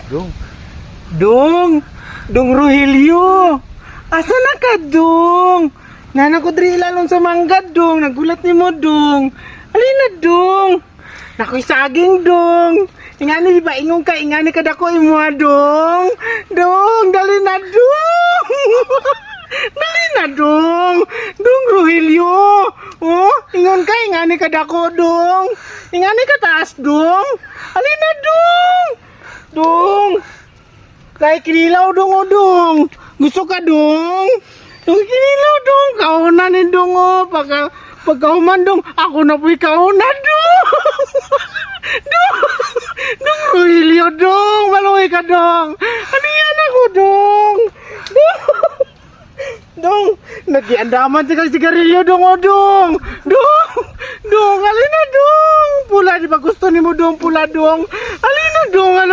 Dong. Dong! Dong Rogelio! Asa na ka, Dong? Nana ko diri ilalong sa mangga, Dong. Nagulat ni mo, Dong. Alina, Dong. Nakoy saging, Dong. Ingani di ba ingong ka, ingani ka dako imo, Dong. Dong, dali na, Dong. Dali na, Dong. Dong Rogelio. Oh, ingon ka, ingani ka dako, Dong. Ingani ka taas, Dong. Alina, Dong. Dong. Kay kinilaw, Dong, o Dong. Gusto ka, Dong? Dong, kinilaw, Dong. Kauna ni Dong o. Pagkahuman, Dong, ako na po'y kauna, Dong. Dong. Dong Rogelio, Dong. Maluwi ka, Dong. Ano yan ako, Dong? Dong. Dong, nagiandaman sa kag sigarilyo, Dong, o Dong. Dong, Dong, alin na, Dong. Pula, di ba gusto ni mo, Dong, pula, Dong? Alin na, Dong, ano?